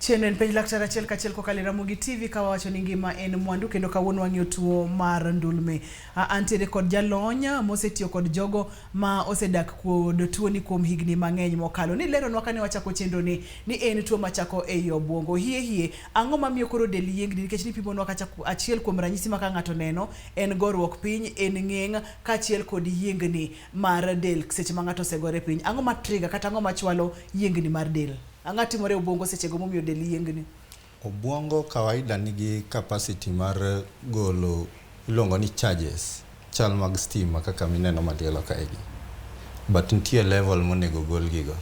Chenro en Penj Laktar achiel kachiel kokalo e Ramogi TV ka wawacho ni ngima en mwandu kendo kawuono wang'iyo tuo mar ndulme. Antiere kod jalony mosetiyo kod jogo ma osedak kod tuoni kuom higni mang'eny mokalo. Nileronwa kane wachako chenro ni ni en tuo machako ei obwongo. Hie hie, ang'o mamiyo koro del yiengni nikech nipimonwa kacha achiel kuom ranyisi ma ka ng'ato neno en goruok piny, en ng'eng' kaachiel kod yiengni mar del seche ma ng'ato osegore piny. Ang'o ma trigger kata ang'o machwalo yiengni mar del? Ang'o timore e obwongo sechego momiyo del yiengni? Obwongo kawaida nigi capacity mar golo iluongo ni charges, chal mag stima kaka mineno malielo kaegi. But nitie level monego golgigo.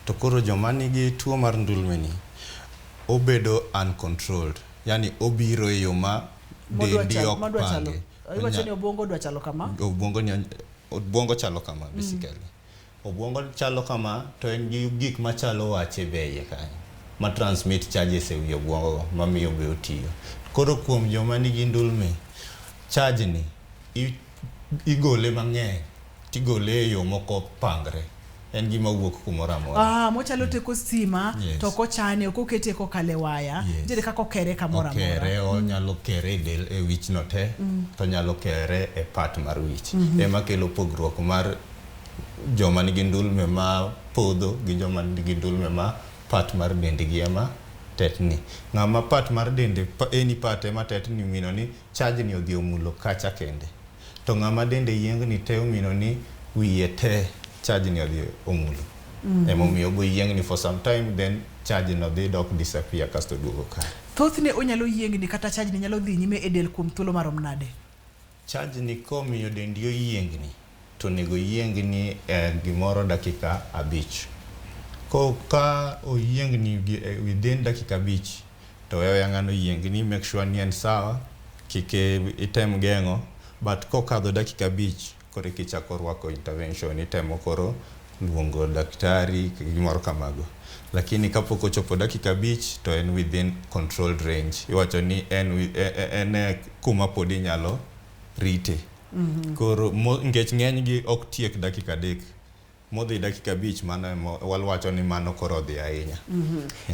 To koro joma nigi tuo mar ndulme ni, obedo uncontrolled. Yani obiro e yo ma dendi ok pange. Iwacho ni obwongo dwa chalo kama? Obwongo ni obwongo chalo kama basically. Obwongo chalo kama to en gi gik machalo wache be e iye kanyo ma transmit charges e wi obwongo go mamiyo be otiyo. Koro kuom joma nigi ndulme, charge ni igole mang'eny tigole e yo mok opangre. En gima wuok kumoro amora. Ah, mochalo teko stima to ok ochane, ok okete kokalo e waya. Nitiere kaka okere kamoro amora. Okere, onyalo kere e del, e wich no te, to onyalo kere e part mar wich. Ema kelo pogruok mar joma nigi ndulme ma podho gi joma nigi ndulme ma part mar dendgi ema tetni. Ng'ama part mar dende, any part ema tetni mino ni charge ni odhi omulo kacha kende. To ng'ama dende yiengni te omino ni wiye te charge ni odhi omulo. Emomiyo obo yiengni for some time then charge no dhi dok disappear kasto duogo kare. Thothne onyalo yiengni kata charge ni nyalo dhi nyime e del kuom thuolo marom nade? Charge ni komiyo dendi oyiengni to onego oyiengni e gimoro dakika 5. Ko ka oyiengni within dakika 5 to we aweya ng'ano oyiengni, make sure ni en sawa, kik item geng'o, but kokadho dakika 5 koro eka ichako rwako intervention, itemo koro luongo daktari, gimoro kamago. Lakini kapok ochopo dakika 5 to en within controlled range. Iwacho ni en, en kuma pod inyalo rite. Koro nikech ng'eny gi ok tiek dakika 3. Modhi dakika 5 mano ema wawacho ni mano koro odhi ahinya.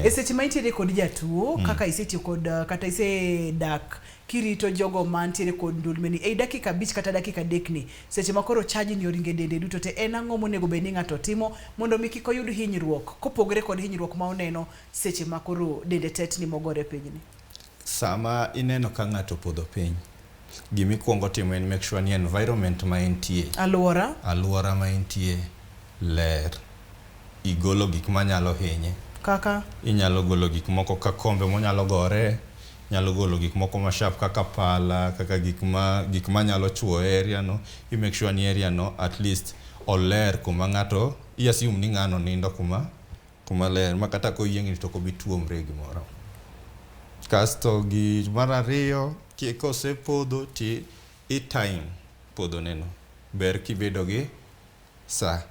E seche ma intiere kod jatuo, kaka isetiyo kod kata isedak kirito jogo mantiere kod ndulme ni ei dakika 5 kata dakika 3 ni, seche ma koro charge ni oringo e dende duto te, en ang'o monego bed ni ng'ato timo mondo mi kik oyud hinyruok kopogore kod hinyruok ma oneno seche ma koro dende tetni mogore piny ni? Sama ineno ka ng'ato opodho piny, gima ikuongo timo en make sure ni environment ma entie, Aluora. Aluora ma entie ler. Igolo gik manyalo hinye. Kaka? Inyalo golo gik moko ka kombe monyalo gore, inyalo golo gik moko ma sharp kaka pala, kaka gik ma gik manyalo chuoye area no. I make sure ni area no at least oler kuma ng'ato, i assume ni ng'ano nindo kuma kuma ler ma kata koyiengni to ok obi tuomre e gimoro. Kasto gi mar ariyo, kosepodho ti i time podho neno. Ber kibedo gi saa.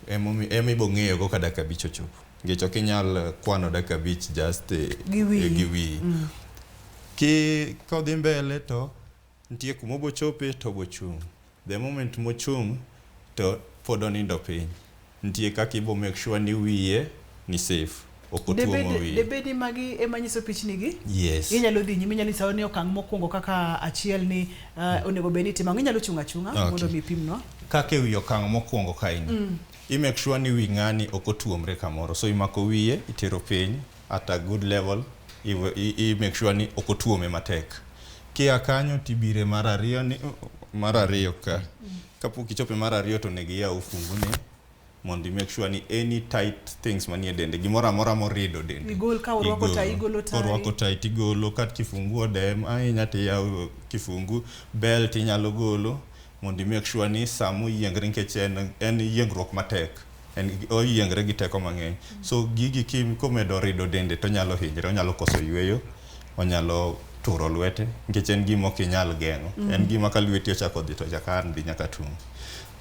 Ema ibo ng'eyo go ka dakika 5 ochopo. Nikech ok inyal kwano dakika 5 just gi wiyi. Gi wiyi. Ki kodhi mbele to nitie kuma obo chope to obo chung'. The moment mochung' to pod onindo piny. Nitie kaka ibo make sure ni wiye ni safe. Ok otuomo wiye. Debed ni magi ema nyiso pichni gi? Yes. Inyalo dhi nyime, inyalo nyisowa ni okang' mokwongo kaka achiel ni onego bed ni itimo ang'o. Inyalo chung' achung'a mondo mi ipimnwa. Kaka ewi okang' mokwongo kaeni. I make sure ni wi ng'ani ok otuomre kamoro. So imako wiye, itero piny at a good level. I make sure ni ok otuome matek. Kia kanyo tibire mar ariyo ni mar ariyo ka. Kapok ichopo mar ariyo to onego iyaw ofungu ni mondo i make sure ni any tight things manie dende, gimoro amora morido dende. Igol ka orwako tai, igolo tai. Korwako tai tigolo, kat kifungu odem ahinya tiyawo kifungu, belt inyalo golo mondo i make sure ni sama oyiengre nikech en yiengruok matek. En oyiengre gi teko mang'eny. So gigi komedo rido dende to onyalo hinyre, onyalo koso yueyo, onyalo turo lwete nikech en gima ok inyal geng'o. En gima ka lweti ochako dhi to chak an dhi nyaka tung'.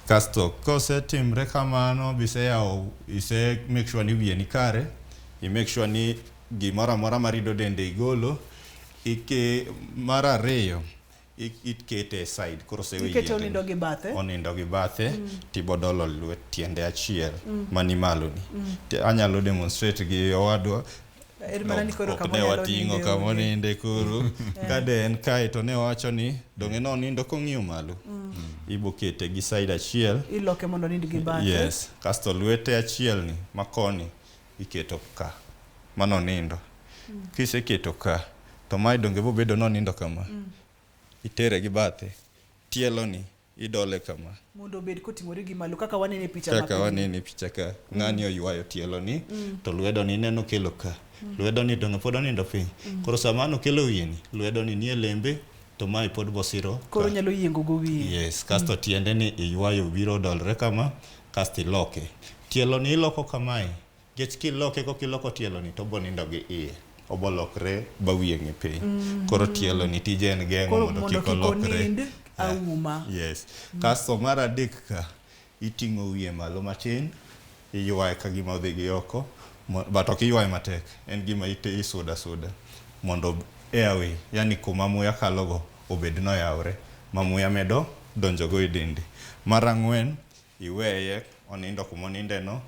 Kasto kosetimre kamano biseyawo ise make sure ni wiye ni kare, i make sure ni gimoro amora marido dende igolo, ike mar ariyo ikete e side koro osewe Ikete onindo gi bathe. Onindo gi bathe tibodolo lwet tiende achiel mani malo ni. Anyalo demonstrate gi owadwa. En mana ni koro Ok kama ne onyalo wating'o ninde kama onge. oninde koro. Ka de en kae to ne wawacho ni donge nonindo kong'iyo malo. Ibo kete gi side achiel. Iloke mondo onind gi bathe. Yes. Kasto lwete achiel ni makoni iketo ka. Mano nindo. Kiseketo ka to mae donge bobedo nonindo kama. Itere gi bathe. Tielo ni idole kama. Mondo obed koting'ore gi malo kaka wanene e picha Kaka mapiny. wanene e picha ka, ng'ani oywayo tielo ni, to lwedo ni ineno kelo ka. Lwedo ni donge pod onindo piny. Koro sama an okelo wiye ni, lwedo ni nie lembe, to mae pod bosiro Koro ka. onyalo yiengo go wiye. Yes, kasto tiende ni iywayo biro dolre kama, kasto iloke. Tielo ni iloko kamae, Nikech kiloke kok iloko tielo ni to obo nindo gi iye. Obo lokre ba wiye ng'i piny. Koro tielo ni tije en geng'o Koro mondo mondo kik kik olokre. onind auma. Yes. Kasto mar adek ka, iting'o wiye malo matin, iywaye ka gima odhi gi oko, but ok iywaye matek. En gima isudo asuda mondo airway, yani kuma muya kalogo obed noyawre ma muya medo donjogo e dendi. Mar ang'wen, iweye onindo kuma onindeno,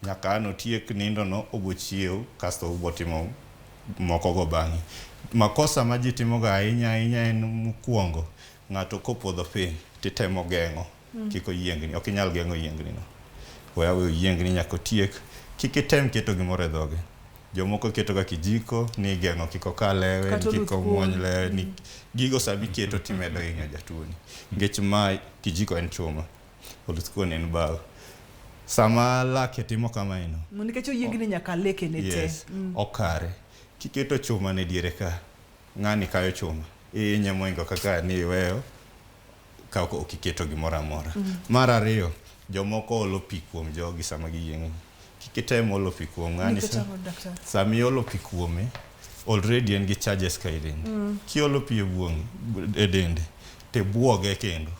Nyaka an otiek nindo no obo chiew kasto ubo timo moko go bang'e. Makosa ma ji timo ga ahinya ahinya en mokuongo ng'ato kopodho piny titemo geng'o kik oyiengni. Ok inyal geng'o yiengni no. We aweya oyiengni nyaka otiek. Kik item keto gimoro e dhoge. Jomoko keto ga kijiko ni igeng'o kik oka lewe, Kata ni kik oluth omuony kuon. lewe. Ni gigo sama iketo timedo hinyo jatuo ni. Nikech ma kijiko en chuma. Oluth kuon en bao. Sama lake timo kamae no. Nikech oyiengni nyaka lekene te. Yes, okare. Kiketo chuma ne diere ka, ng'ani kayo chuma. Ihinye mohingo kaka ni iweyo ka ok iketo gimoro amora. Mar ariyo, jomoko olo pi kuom jogi sama giyiengni. Kik item olo pi kuom ng'ani. Nikech ang'o daktari? Sama iolo pi kuome, already en gi charges ka e dende. Kiolo pi e buong' e dende, to ibuoge kendo.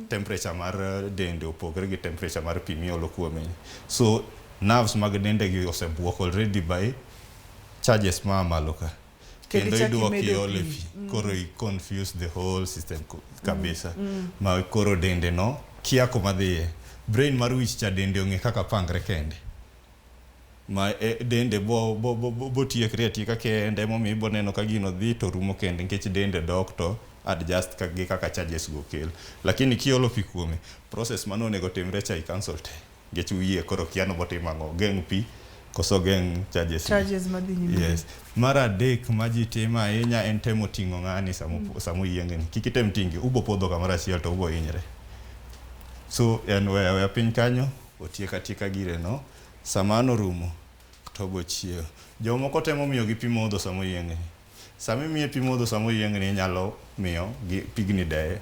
Temperature mar dende opogre gi temperature mar pi miolo kuome ni. So nerves mag dende gi osebuok already by charges maa malo ka. Kendo Kendo ichak iduok imedo iole pi. pi. Koro i confuse the whole system kabisa. Ma koro dende no kia kuma dhiye. Brain mar wich cha dende ong'e kaka pangre kende. Ma e, dende bo, bo, bo, bo, bo tiekre atieka kende emomiyo ibo neno ka gino dhi to rumo kende nikech dende dok to adjust ka, gi kaka charges go kel. Lakini kiolo pi kuome, process mane onego timre cha i cancel te. Nikech wiye koro kia ni obotimo ang'o, ogeng' pi koso ogeng' charges. Charges madhi nyime. Yes. Mar adek ma ji timo ahinya en temo ting'o ng'ani sama sama oyiengni. Kik item tinge, ubo podho kamoro achiel to ubo hinyre. So en weya aweya piny kanyo, otiek atieka gire no. Sama an orumo to obo chiewo. Jomoko temo miyogi pi modho sama oyiengni. Sama imiye pi modho sama oyiengni inyalo miyo gi pigni deye.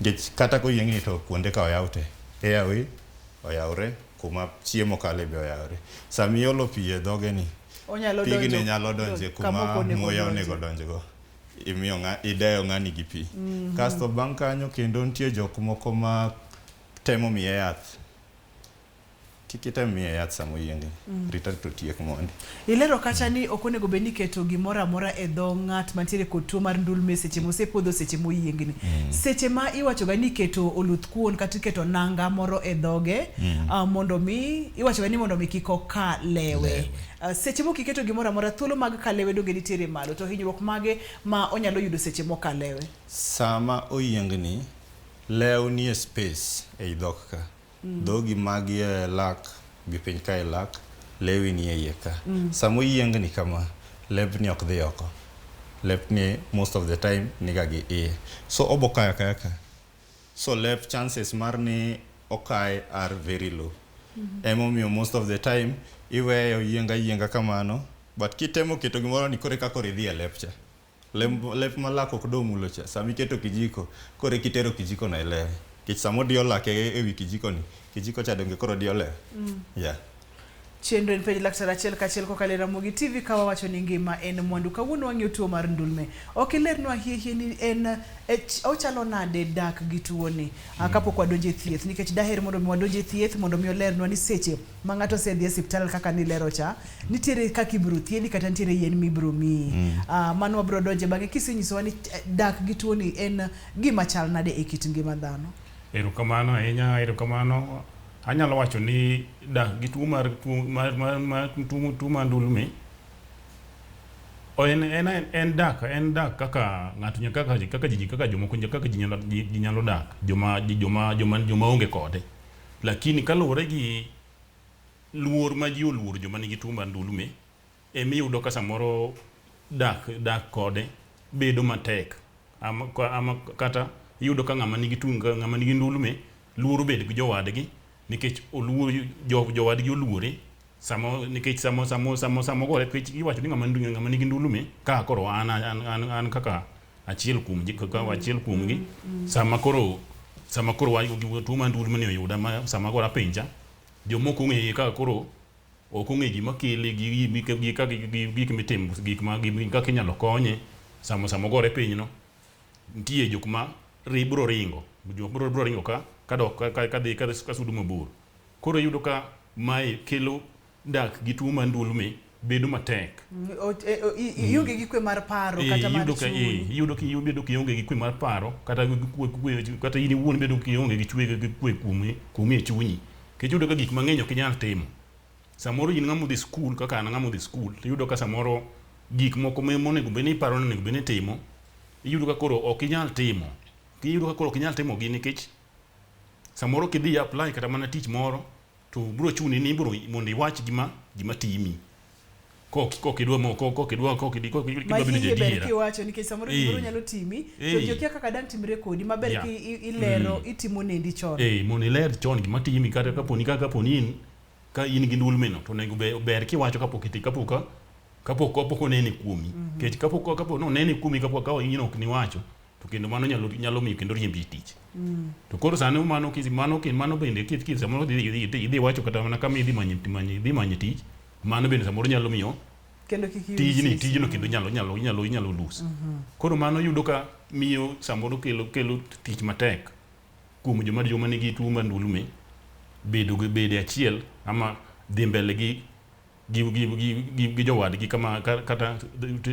Nikech kata koyiengni to kuonde ka oyaw te. Airway oyawre, kuma chiemo kale be oyawre. Sama iolo pi e dhoge ni, Onyalo pigni donjo nyalo donje kama kuma ok onego muya odonje. onego donjgo. Imiyo ng'a, ideyo ng'ani gi pi. Kasto bang' kanyo kendo nitie jok moko ma temo miye yath. Kik item miye yath sama oyiengni. Rit arita otiek mondi. Ilero kacha ni ok onego bed ni iketo gimoro amora e dho ng'at mantiere kod tuo mar ndulme seche mosepodho seche moyiengni. Seche ma iwachoga ni iketo oluth kuon kata iketo nanga moro e dhoge mondo mi iwachoga ni mondo mi kik oka lewe. Seche mok iketo gimoro amora thuolo mag ka lewe donge nitiere malo to hinyruok mage ma onyalo yudo seche moka lewe? Sama oyiengni, lew nie space ei dhok ka. Dhogi magi e lak gi piny ka e lak, lewi nie iye ka. Sama oyiengni kama, lepni ok dhi oko. Lepni most of the time niga gi iye. So obo kayo akaya ka. So lep chances mar ni okaye are very low. Emomiyo most of the time iweyo yienga yienga kamano, but kitemo keto gimoro ni koro eka koro idhi e lep cha. Lep, lep ma lak ok do mulo cha. Sama iketo kijiko, koro eka itero kijiko no e lewe. Nikech sama odiyo lake e wi kijiko ni, kijiko cha donge koro diyo lewe. Yeah. Chenro en penj laktar achiel kachiel kokalo e Ramogi TV ka wawacho ni ngima en mwandu. Kawuono wang'iyo tuo mar ndulme. Ok ilernwa hie hie ni en ochalo nade dak gi tuo ni kapok wadonjo e thieth, nikech daher mondo mi wadonj e thieth mondo mi olernwa ni seche ma ng'ato osedhi e osiptal kaka nilero cha, nitiere kaka ibiro thiedhi kata nitiere yien mibiro miyi. Mano wabiro donje bang'e kisenyisowa ni dak gi tuo ni en gima chal nade e kit ngima dhano. Erokamano ahinya, erokamano. Anyalo wacho ni dak gi tuo mar tuo mar mar mar tuo tuo mar ndulme O en, en, en dak en dak kaka ng'ato nya kaka kaka ji kaka jomoko kaka ji nyalo ji nyalo dak joma joma joma joma onge kode lakini kaluwore gi luor ma ji oluoro joma nigi tuo mar ndulme emiyudo ka samoro dak dak kode bedo matek ama, ama kata iyudo ka ng'ama nigi tuo ng'ama nigi ndulme luoro bedo gi jowadgi nikech oluor jo, jowadgi oluore samo nikech samo samo samo samo gore nikech iwacho ni ng'ama ng'ama nigi ndulme ka koro an an, an, an kaka achiel kuom ji kaka achiel kuom gi sama koro sama koro wa tuo mar ndulme ni oyuda ma sama gora pincha jomoko ong'eye kaka koro ok ong'e gima kele gi gi gi gi gik mitimo gik ma kaka inyalo konye sama sama ogore piny no nitie jok ma biro ringo jok biro biro ringo ka kadok ka ka dhi ka sudo mabor koro iyudo ka mae kelo dak gi tuo mar ndulme bedo matek Ionge gi kwe mar paro kata mar chuny. Iyudo ka ibedo kionge gi kwe mar paro kata kwe kata in iwuon ibedo kionge gi chwe gi kwe kuomi kuomi e chunyi nikech iyudo ka gik mang'eny ok inyal timo samoro in ng'ama odhi skul kaka an ng'ama odhi skul iyudo ka samoro gik moko monego bed ni iparo ni onego bed ni itimo iyudo ka koro ok inyal timo iyudo ka koro ok inyal timo gi nikech samoro kidhi apply kata mana tich moro to biro chuni ni ibiro mondo iwach gima gima timi kok kok idwa mo kok kok idwa kok idwa kok idwa Ma bedo hie ber jadiera kiwacho nikech samoro gimoro nyalo timi to ji okia kaka dang' timre kodi maber ki ilero itimo nendi chon. Eh, mondo iler chon gima timi kata kaponi kaka kaponi in ka in gi ndulme no to onego ber kiwacho kapok iti kapok kapok kapok onene kuomi nikech kapok kapok nonene kuomi kapok ka in ok niwacho to kendo mano nyalo nyalo miyo kendo riembi e tich. To koro sani mano kisi mano mano bende kit kit samoro idhi idhi idhi wacho kata mana kama idhi manyo manyo idhi manyo tich mano bende samoro nyalo miyo Kendo kik iyud tijni tich. tijno kendo nyalo nyalo inyalo inyalo lose. Koro mano yudo ka miyo samoro kelo kelo tich matek kuom joma joma nigi tuo mar ndulme bedo gi bedo e achiel ama dhi mbele gi gi gi gi, gi, gi jowadgi kama kata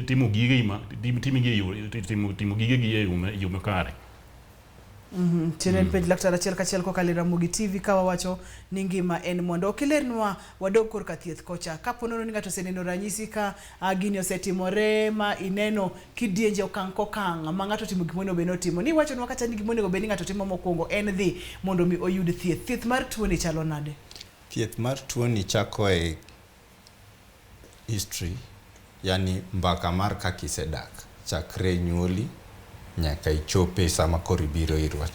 timo gige ma timo gi e yo timo timo gige gi e yo makare. Chien penj laktar achiel kachiel kokalo e Ramogi TV ka wawacho ni ngima en mwandu. Ok ilernwa wadog korka thieth kocha. Kapo nono ni ng'ato oseneno ranyisi ka gini osetimore ma ineno kidienje okang' kokang' ma ng'ato otimo gima onego bed ni otimo. Ni iwachonwa kata ni gima onego bed ni ng'ato timo mokwongo en dhi mondo mi oyud thieth. Thieth mar tuoni chalo nade? Thieth mar tuoni chako e history, yani mbaka mar kaka isedak chakre nyuoli nyaka ichope sama koro ibiro irwa.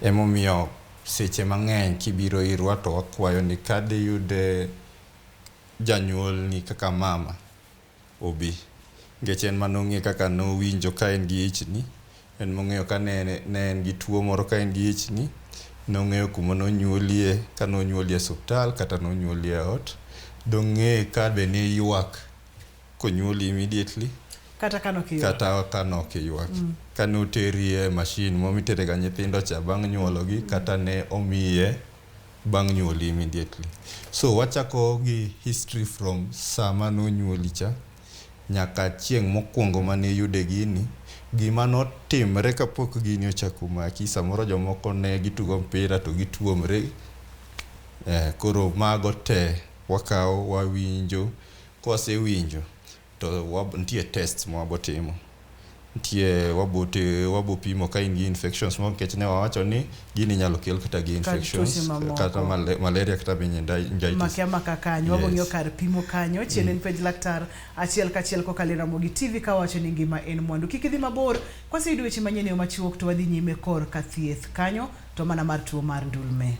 Emomiyo seche mang'eny kibiro irwa to wakwayo ni kadiyud janyuolni kaka mama obi nikech en manong'e kaka nowinjo ka en gi ichni en mong'eyo ka ne en gi tuo moro ka en gi ichni nong'eyo kuma nonyuolie ka nonyuoli e osiptal kata nonyuoli e ot dong'e ka be niywak konyuoli immediately Kata ka nok ywak. Kata ka nok ywak. Ka noteri e machine mamitere ga nyithindo cha bang' nyuologi kata ne omiye bang' nyuoli immediately. So wachako gi history from sama nonyuoli cha nyaka chieng' mokwongo mane iyude gini, gima notimre kapok gini ochako maki, samoro jomoko ne gitugo mpira to gituomre, koro mago te wakawo wawinjo, kwasewinjo to nitie tests ma wabotimo. Nitie wabo pimo ka in gi infections moko nikech ne wawacho ni gini inyalo kel kata gi infections kata malaria kata meningitis. Makia maka kanyo, wabo ng'iyo kar pimo kanyo, chien en penj laktar achiel kachiel kokalo e Ramogi TV kawacho ni ngima en mwandu. Kik idhi mabor, kwaseyudo weche manyien e yo machuok to wadhi nyime kor ka thieth kanyo to mana mar tuo mar ndulme.